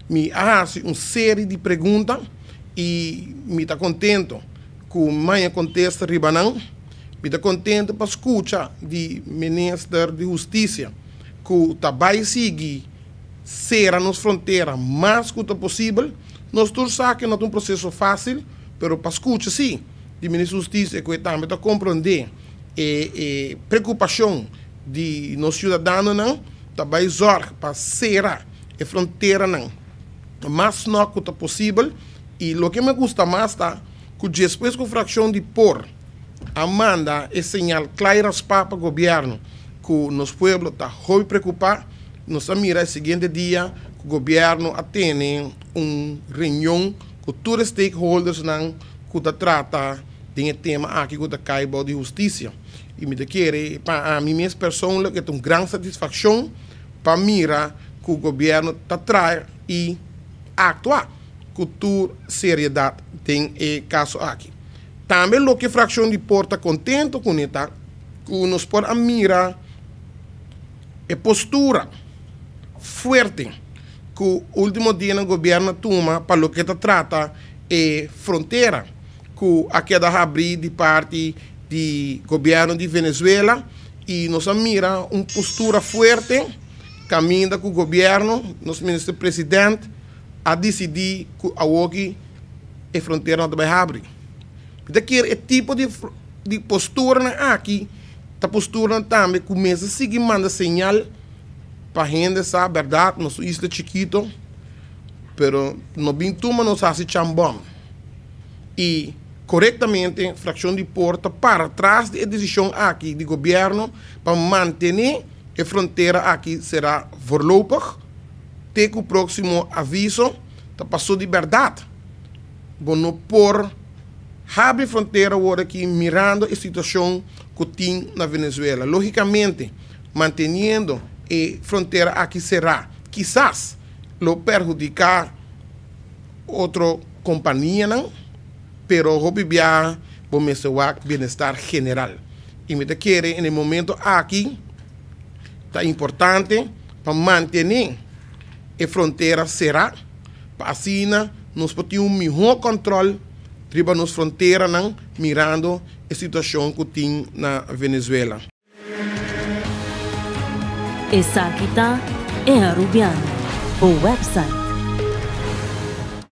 Mi a hasi un serie di pregunta i mi ta kontentu ku mi haña kontesta riba nan. Mi ta kontentu pa skucha di Minister di Hustisia ku ta bai sigui sera nos frontera mas ku ta posibel. Nos tur sa ku no ta un proseso fásil, pero pa skucha si di Minister di Hustisia ku e tambe ta komprondé e e preokupashon di nos siudadanonan, ta bai zòrg pa sera e fronteranan mas snòk ku ta posibel. I loke mi a gusta mas ta ku despues ku frakshon di por a manda e señal kla i raspá pa gobièrnu ku nos pueblo ta hopi preokupá, nos a mira e siguiente dia ku gobièrnu a tene un reunion ku tur e stakeholdersnan ku ta trata den e tema aki ku ta kai bou di hustisia. I mi ta kere pa ami mes persoonlijk e ta un gran satisfakshon pa mira ku gobièrnu ta traha i aktua ku tur seriedat den e kaso aki. Tambe loke frakshon di por ta kontento kuné ta ku nos por a mira e postura fuerte ku ultimo dianan gobièrnu a tuma pa loke ta trata e frontera ku a keda habrí di parti di gobièrnu di Venezuela i nos a mira un postura fuerte kaminda ku gobièrnu, nos minister president a disidí ku awoki e frontera no ta bai habri. Mi ta kere e tipo di di posturanan aki ta posturanan tambe ku mester sigui manda señal pa hende sa bèrdat nos un isla chikito pero no bin tuma nos hasi chambòn i korektamente frakshon di por ta para tras di e desishon aki di gobièrnu pa mantené e frontera aki será voorlopig te ku próksimo aviso ta pasó di bèrdat bo no por habri frontera awor aki mirando e situacion cu tin na Venezuela. Logicamente, manteniendo e frontera aki cera kisas lo perhudica otro companianan, pero hopi biaha bo mester wak bienestar general. Y mi ta kere en e momento aki ta importante pa mantene e frontera cera pa asina nos por tin un mihó kòntròl riba nos fronteranan mirando e situashon ku tin na Venezuela. Esaki ta E Arubiano, bo website.